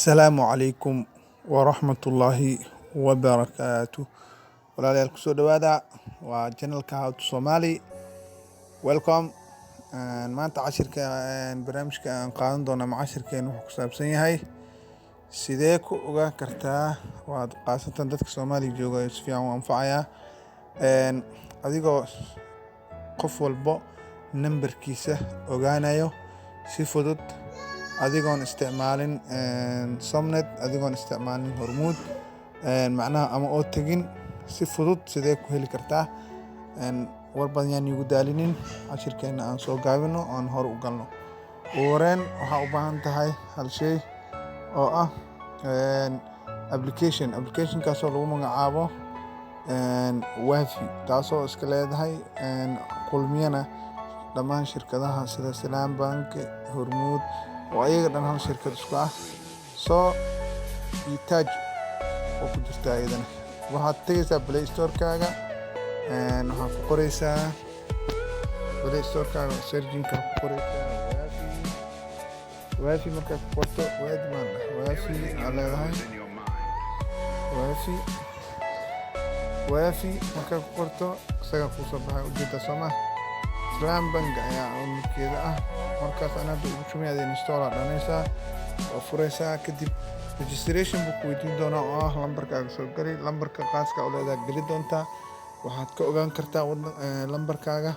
Asalaamu calaykum waraxmatullaahi wabarakaatu. Walaalayaal, kusoo dhawaada, waa channelka How to Somali. Welcome. Maanta cashirka barnaamijka aan qaadan doono ama cashirkeena wuxuu ku saabsan yahay sidee ku ogaan kartaa, waad khaasatan dadka Soomaaliya jooga si fiican u anfacayaa, adigoo qof walbo nambarkiisa ogaanayo si fudud, adigoon isticmaalin Somnet, adigoon isticmaalin Hormuud, macnaha ama oo tegin. Si fudud sidee ku heli kartaa? War badan yaan iigu daalinin, cashirkeena aan soo gaabino, aan hor u galno. Ugu horeyn waxaa u baahan tahay hal shay oo ah application, applicationkaasoo lagu magacaabo Waafi, taasoo iska leedahay kulmiyana dhammaan shirkadaha sida Salaam Bank, Hormuud, oo ayaga dhan hal shirkad isku ah, soo iyo Taaj oo ku jirta iyadana. Waxaad tegeysaa Play Store-kaaga, waxaad ku qoreysaa Play Store-kaaga, searching-ka ku qoreysaa Waafi. Waafi markaad ku qorto, waadi maan dhah, Waafi aa leedahay. Waafi, Waafi markaad ku qorto, isagaa kuu soo baxay, ujeedaa soo ma? Salaam Bank ayaa ownerkeeda ah. Markaas aan hadda ugu shumay, aad install aa dhanaysaa oo fureysaa. Kadib registration buu ku weydiin doonaa oo ah lambarkaaga soo gali, lambarka qaaska u leedahay geli doontaa. Waxaad ka ogaan kartaa lambarkaaga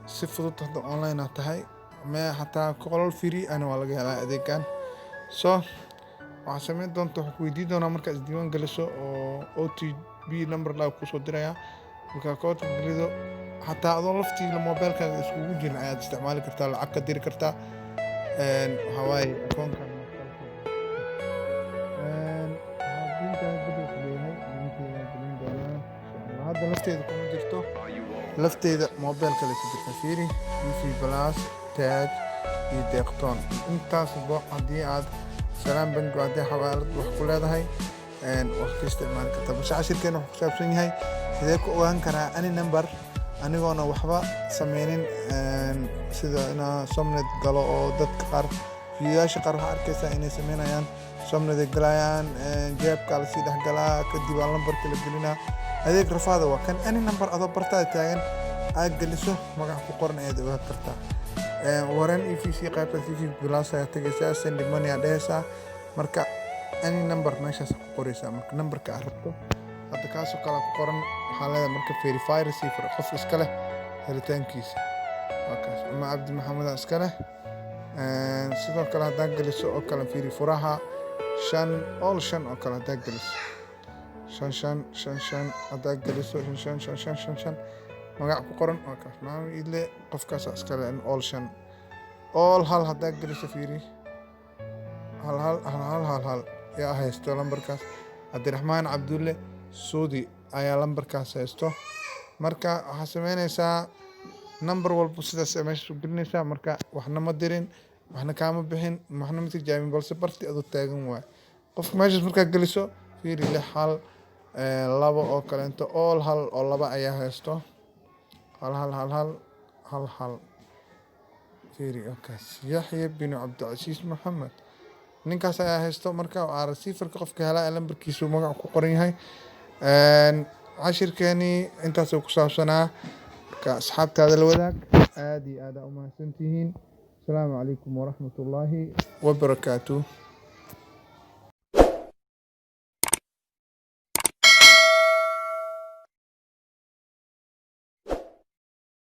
si fudud. Hadda online aad tahay mee, xataa qolal free ana waa laga helaa adeegan. So waxaad sameyn doonta, wuxuu ku weydiin doonaa markaad isdiiwaan geliso oo OTP number laa kusoo dirayaa. Markaa koodka gelido, xataa adoo laftii mobilkaaga iskugu jirin ayaad isticmaali kartaa, lacag ka diri kartaa. Waxaa waaye akoonkaaga PIN-kaaga geli ku leeyahay, PIN-keyga gelin doonaa insha Allah. Hadda lafteeda kuma jirto, lafteeda mobile kale ku jirta. Fiiri, EVC Plus, Taaj iyo Deeqtoon, intaasba haddii aad Salaam Bank, haddii xawaalad wax ku leedahay, wax ka isticmaali kartaa. Balse cashirkeena wuxuu ku saabsan yahay sidee ku ogaan karaa any number anigoona waxba sameynin, sida inaa Somnet galo, oo dadka qaar fiidiyoyaasha qaar waxaa arkaysaa inay sameynayaan, Somnet ay galayaan, jeebka lasii dhex galaa, kadib aa lambarka la gelinaa. Adeeg rafaada waa kan. Any number adoo bartaada taagan aad geliso, magac ku qoran ayaad ogaan kartaa. Ugu horeyn EVC, qaybta EVC Plus ayaa tegaysaa, send money ayaa dhehaysaa. Marka any number meeshaas ku qoraysaa, marka numberka aad rabto, hadda kaasoo kale ku qoran, waxaa leedahay marka verify receiver, qof iska leh helitaankiisa waa kaas, ama Cabdi Maxamed iska leh. Sidoo kale haddaa geliso oo kale, fiiri, furaha shan, all shan oo kale haddaa geliso, shan shan shan shan haddaa geliso, shan shan shan shan shan shan, magac ku qoran waa kaas, Maxamed Iidle, qofkaasa iska leh. All shan, all hal haddaa geliso, fiiri, hal hal hal hal hal hal, yaa haysto lambarkaas? Cabdiraxmaan Cabdulle Suudi ayaa lambarkaas haysto. Marka waxaa sameynaysaa, number walba sidaas meesha u gelinaysaa. Marka waxna ma dirin, waxna kaama bixin, waxna ma tijaabin, balse barti adoo taagan waay qofka meeshaas markaa geliso. Fiiri, lix hal labo oo kaleento, all hal oo laba ayaa haysto, hal hal hal hal hal hal. Fiiri, kaas Yaxya binu Cabdicasiis Maxamed, ninkaas ayaa haysto. Marka waa receiverka qofka helaa ee lambarkiisu magac ku qoran yahay. Cashirkeenii intaasuu ku saabsanaa. Marka asxaabtaada la wadaag. Aad iyo aad aa u mahadsantihiin. Asalaamu calaykum waraxmatullaahi wabarakaatu.